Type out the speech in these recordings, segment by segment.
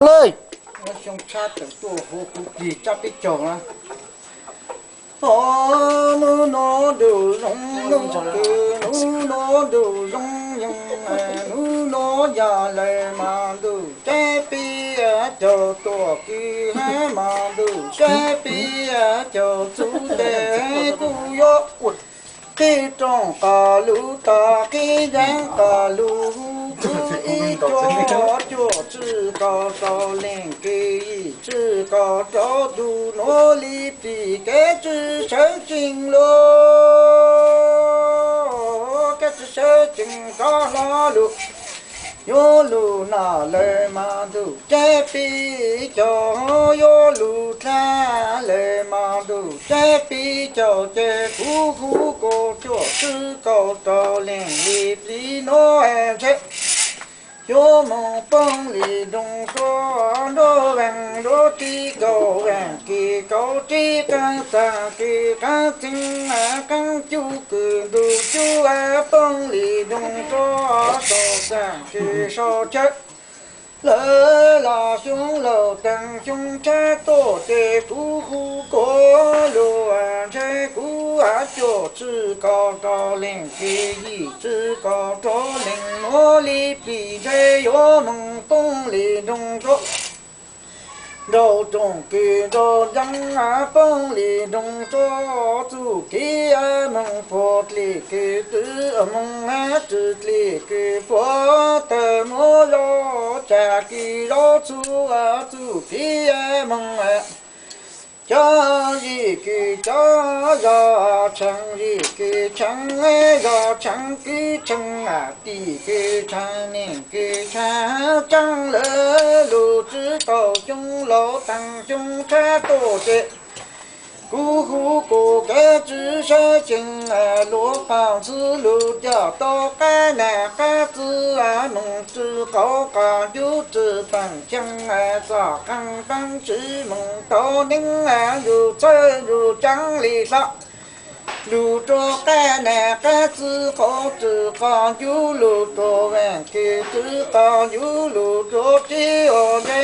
Lawm, xyoo tshab tawm tuaj hu kuv plig tsab peb caug na. Hnub no ntuj zoo, hnub kws, hnub no ntuj zoo yeej, hnub no yog lawm mas ntuj tsab peb caug tuaj kws hab mas ntuj tsab peb caug txug tes kuj yuav qhib rooj qos lug tog qhib yeeb qos lug hu kuv ib co cuaj tswb kaum rau leej kws yim tswb kaum rau tug nuav li plig kev tswv sawv tsees lug, kev tswv sawv tsees rov hlo lug. Yuav lug noj lawm mas ntuj tsab peb caug, yuav lug dlaab lawm mas ntuj tsab peb caug ces kuv hu kuv cuaj tswb kaum rau leej li plig nuav ntshai yuav moog poob li nroog suab nruab veej nruab tsib kaum veej kws kaum tsib qaab tag kws qaab txeeb qaab cub kws ntuj cub poob li nroog suab sau tag kws sau chaw lawm los xyoo laus taag xyoo tshab tuaj ces kuv hu kuv lug ntshai kuv cuaj tswb kaum rau leej kws yim tswb kaum rau leej nuav li plig ntshai yuav moog poob li nroog suab nraum rooj kws nraum ncaab poob li nroog suab txuj kev moog puag dlej kws twb moog hab tswv dlej kws puag tawg muab zov tsag kws zov txhua txuj kev moog cov yim kws cov zog tsheej yim kws tsheej zog tsheej kws tsheej tim kws tsheej neej kws tsheej tsaab lawm lug tswv tau xyoo laus taag xyoo tshab tuaj ces kuv hu kuv kev tswv sawv tsees lug qaab ntxwv lug coj tau qaab nam qaab txwv moog tswv qaub qaab cub tswv taag cheej txoj qeej peeb tswv moog tau neeb yug txhawb yug tsaav li hlo lug rua qaab nam qaab txwv qaub tswv qaab cub lug rua veej kws tswv qaab cub lug rua tib ua ntshe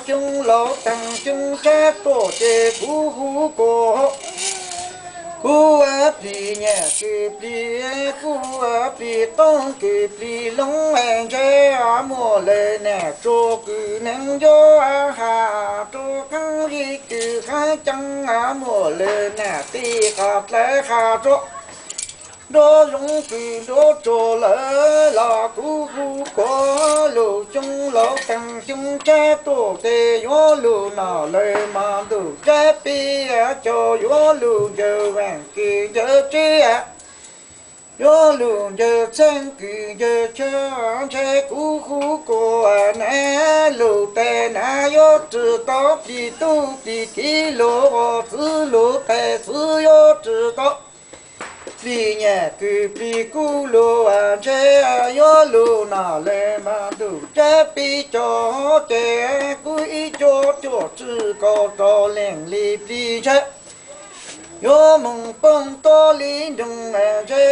xyoo laus taag xyoo tshab tuaj ces kuv hu kuv kuv plig nyam kws plig, kuv plig qoob kws plig loo ntshai muaj lawm nam rua kws neeg yuav has rua qeeb yig kws qeeb ceeb muaj lawm nam tij qas dlawv has rua nruab zoov kws nruab rua lawm los kuv hu kuv lug xyoo laus taag xyoo tshab tuaj ces yuav lug noj lawm mas ntuj tsab peb caug yuav lug ncaws veej kws ncaws tseb yuav lug ncaws txheej kws ncaws tshaw ntshai kuv hu kuv nam lug tes nam yuav tswv tau plig tub plig kiv lug ua txwv lug tes txwv yuav tswv tau plig nyam kws plig kuv lug ntshai yuav lug noj lawm mas ntuj tsab peb caug ces kuv ib co cuaj tswv kaum rau leej li plig ntshai yuav moog poob tau li nroog ntshai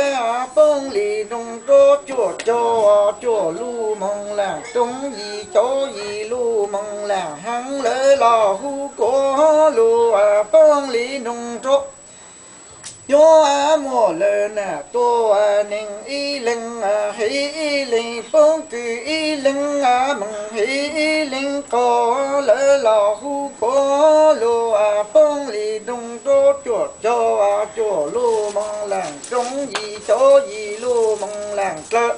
poob li nroog rua cuaj caug cuaj lug moog laag roob yim caum yim lug moog laag heev lawm los hu kuv lug poob li nroog rua yuav muaj lawm nam tuaj neeg ib leeg heev ib leeg poob kws ib leeg moog heev ib leeg qaug lawm los hu kuv lug poob li nroog rua cuaj caug cuaj lug moog laag roob yim caum yim lug moog laag dlawg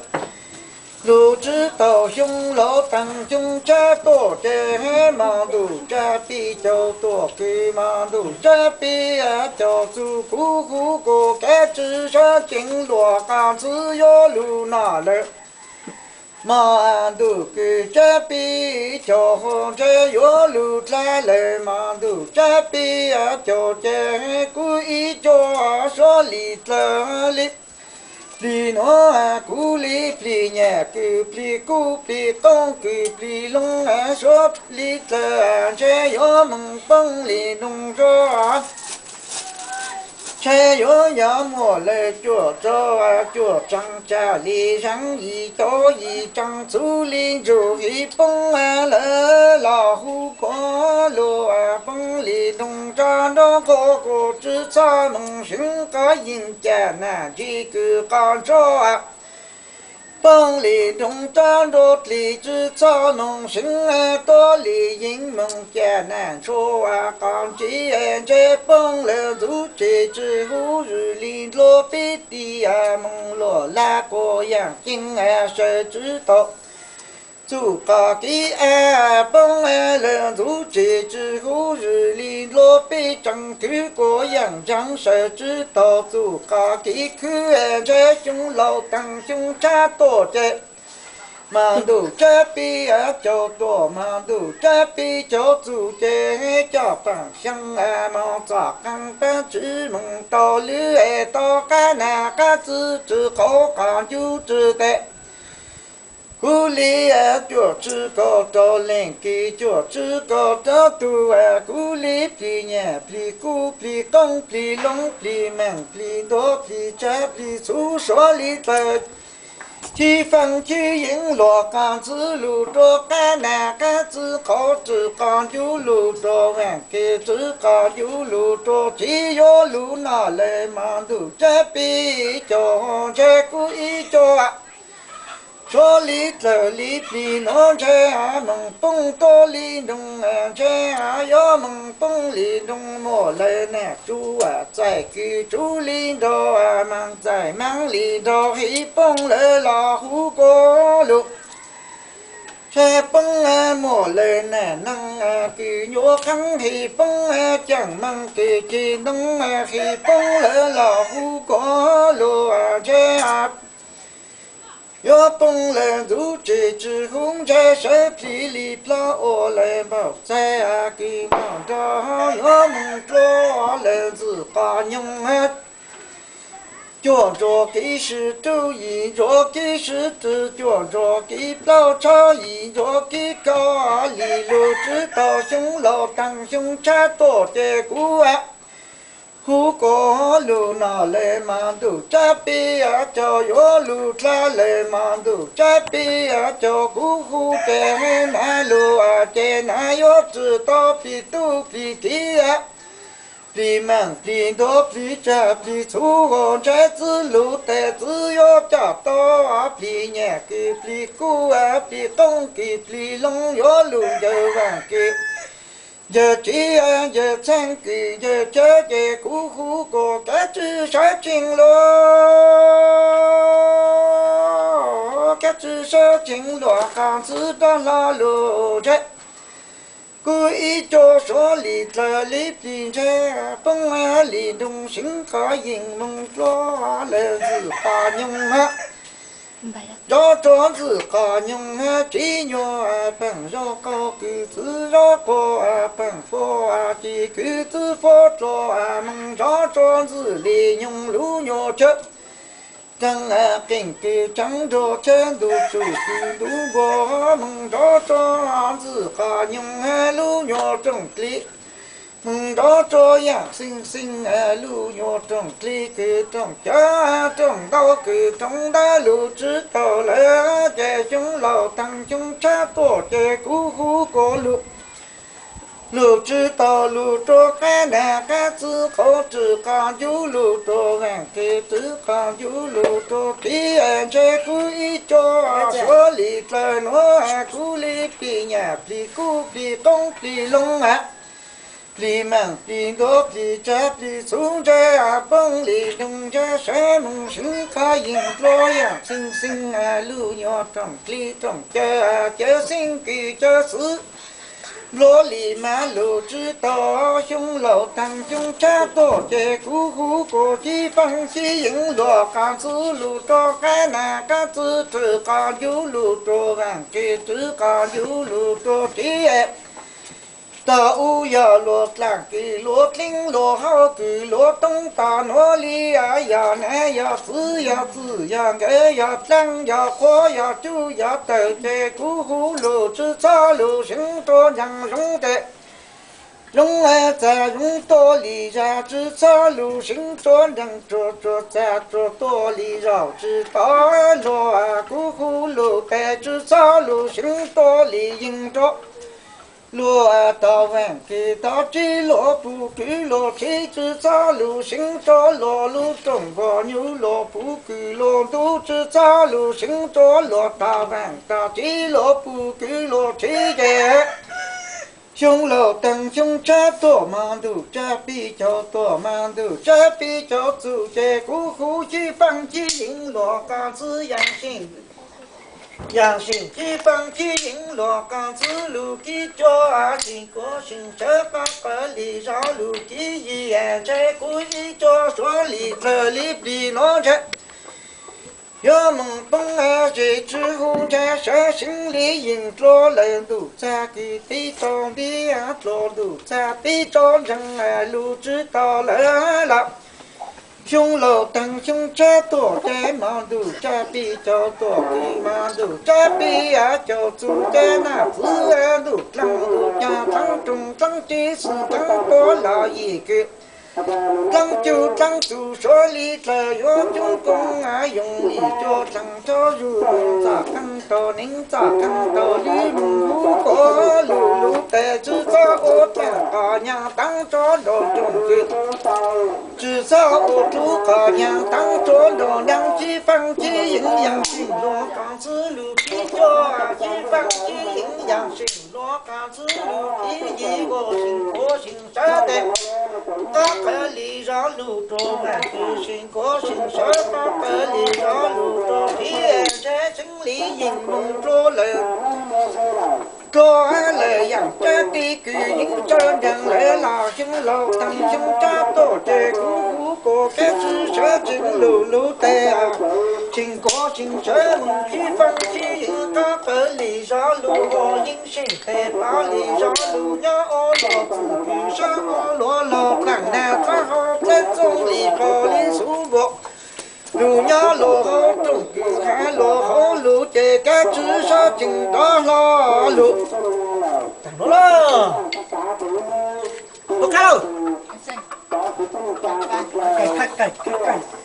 lug tswv tau xyoo laus taag xyoo tshab tuaj ces mas ntuj tsab peb caug tuaj kws mas ntuj tsab peb caug txug kuv hu kuv kev tswv sawv tsees luag qas ntxwv yuav lug noj lawm mas ntuj kws tsab peb caug hu ntshai yuav lug dlaab lawm mas ntuj tsab peb caug ces kuv ib co suav li dlawg li plig nuav kuv li plig nyam kws plig kuv plig qoob kws plig loo suav li dlawg ntshai yuav moog poob li nroog suav Ntshai yuav yog muaj lawm cuaj rau cuaj tsees, tsam li zeeb yim cov yim tsees txhuv li ntsuj hi poob lawm los hu kuv lug poob li nroog tsa nrov nqua kuv tsw txhob moog seev qhov yeej ca nam ntsis kws qhov ntsuag poob li nroog tsa nrov plig tsw txhob moog seev tuab li yeej moog ca nam ntsuag qhov ntsis ntshai poob lawm ntxuv tsis tsw huv zwm li nplua peb ti moog luam laj quas yaam ceeb sawv tsw tau txuj qhov kev poob lawm ntxuv tsis tsw huv zwm li nplua peb tsees khwv quas yaam ntseeg sawv tsw tau txuj qhov kev khwv ntshai xyoo laus taag xyoo tshab tuaj ces mas ntuj tsab peb caug tuaj mas ntuj tsab peb caug txuj ces coj paam xyoo mas txom qees paab tswv moog tau lwm tau qab nam qab txwv tsw qhauv qhov ncuj tsw tes kuv li cuaj tsw kaum rau leej kws cuaj tsw kaum rau tug kuv li plig nyam plig kub plig qoob plig loo plig meem plig ntuag plig tsab plig txhuv suav li dlawg chib feej chib yeev luag qhov ntxwv lug rua qab nam qab txwv qhauv tsw qhov ncuj lug rua vaam kws tsw qhov ncuj lug rua tsis yuav lug noj lawm mas ntuj tsab peb caug ntshai kuv ib co suav li dlawg li plig nuav ntshai moog poob tuab li nroog ntshai yuav moog poob li nroog muaj lawm nam tsuj txais kws tsuj li nrog mas txais maab li nrog hi poob lawm los huv kuv lug ntshai poob muaj lawm nam neeg kws nyuaj qeeb hi poob caam meej kws ceg ntoo hi poob lawm los huv kuv lug ntshai yuav poob lawm ntxuv tsis tsw huv ntshai sawv plig li plab ua lawm npaum txaij kws npaum nrog yuav moog dlua lawm ntxwj qhov nyoog cuaj ntsug kev sw ruj yim ntsug kev sw tsw cuaj ntsug kev plaub tshob yim ntsug kev koj li lug tsw tau xyoo laus taag xyoo tshab tuaj ces kuv huv kuv lug noj lawm mas ntuj tsab peb caug yuav lug dlha lawm mas ntuj tsab peb caug kuv huv ces nam lug ces nam yuav tsw tau plig tub plig kiv plig meem plig ntuag plig tsab plig txhuv ua ntshai txwv lug tes txwv yuav coj tau plig nyam kws plig kub plig qoob kws plig loo yuav lug ncaws vaam kws ncaws tsiv ncaws txheej kws ncaws cawv ces kuv huv kuv kav tswj sawv tsees luag kav tswj sawv tsees luag qhov ntxwv rov hlo lug ntshai kuv ib co suav li dlawg li plig ntshai poob li nroog seev qhov yeej moog dlua lawm ntxwj qhov nyoog nrov rua ntxwj qhov nyoog tsiv nyuag peem zog qaug kws txwv zog quas peem fuab ci kws txwv fuab dlua moog nrov rua ntxwj li nyoog lub nyuag chaw teeg qeej kws tseev nrug chaw ntuj tsum kws ntuj npua moog nrov rua ntxwj qhov nyoog lub nyuag rooj dli moog nrov rua yaam xeeb xeeb lub nyuag rooj dli kws rooj cawv rooj ntaub kws rooj ntaub lug tsw tau lawm ces xyoo laus taag xyoo tshab tuaj ces kuv huv kuv lug lug tsw tau lug rua qab nam qab txwv qhauv tsw qhov ncuj lug rua vaam kws tsw qhov ncuj lug rua kev ntshai kuv ib co suav li dlawg nuav kuv li plig nyam plig kub plig qoob plig loo plig meem plig ntuag plig tsab plig txhuv ntshai poob li nroog ntshai sawv moog seev qhov yeej dlua yaam xeeb xeeb lub nyuag rooj dli rooj cawv cawv xeeb kws cawv xwb nplua li mas lug tsw tau xyoo laus taag xyoo tshab tuaj ces kuv huv kuv chib feej chib yeev luag qhov ntxwv lug rua qab nam qab txwv tsw qhov ncuj lug rua vaam kws tsw qhov ncuj lug rua kev tog ub yog luag dlaag kws luag dleeb luag hauv kws luag toob tog nuav li yog nam yog txwv yog txwj yog nkawd yog dlaab yog qhuav yog cuj yog tawg ces kuv huv lug tsw txhob lug seev rua ncaag zoov tes Zoo txaj zoo tuaj li zaj, tsis txhob lug seev rua nreeg, rua tsuag txaj rua tuaj li zaum tsis tau luag. Kuv hu lug tes tsis txhob lug seev rua li yeej rua luag. Tau vaam kws tau tsib luag pum kws luag thib, tsis txhob lug seev rua luag lub rooj npog nyuj luag pum kws luag ntub, tsis txhob lug seev rua luag. Tau vaam tau tsib luag pum kws luag thib ces xyoo laus teeg xyoo tsab tuaj mas ntuj tsab pib caug tuaj mas ntuj tsab pib caug txug ces kuv hu cib faaj cib yeev luag qab ntxwb yaaj seem, yaaj seem cib faaj cib yeev luag qab ntxwb lug kib cuab seem kuab seem sawv qab qawv li zog lug kib yig ntshai kuv ib cuab suav li plawg li plig nuav ntshai. Yuav moog poob zes tsis hu ntshai sawv seev li yeej dlua lawm ntuj txag kws tib tau ntiab dlua ntuj txag tib tau ntseeg lug tsis tau lawm lawm. Xyoo laus teeg xyoo tsab tuaj ces mas ntuj tsab pib caug tuaj kws mas ntuj tsab pib caug txug ces naj txwv ntuj dlaab ntuj caag dlaab roog dlaab cib xwm dlaab tuab los yim kws dlaab cug dlaab txug suav li dlawg yuav coob koob yoog li cuab dlaab rov zug moog txaj kheej tau neev txaj kheej tau lwm moog huv kuav lug lug tes tsis txhob ua taag qhov nyaag taab rua nraug cooj kws tsis txhob ua tub qhov nyaag taab rua nraug nyaag cib faaj cib yeev yaaj seem luag qab ntxwb lug kib cuab cib faaj cib yeev yaaj seem luag qab ntxwb lug kib yig ua seem kuab seem sawv tes qab qawv li zog lug rua vaam kws seem kuab seem sawv qab qawv li zog lug rua thib ntshai seev li yeej moog dlua lawm dlua lawm yaaj tsab pib kws yeev tsawg nreeg lawm los xyoo laus teeg xyoo tsab tuaj ces kuv hu kuas kab tswb sawv tsees lug lug tes seem kuab seem sawv moog cib faaj cib yeev qab qawv li zog lug ua yeev seem tes pab li zog lug nyob ua luag txwm kws sab ua luag lug dlaag nag txab hau txab txooj li qhov li xuv npua lug nyob luag hauv rooj kws hab luag hauv lug ces kab tswb sawv tsees rov hlo lug. Taag nuav lawm. Ua qab lawm.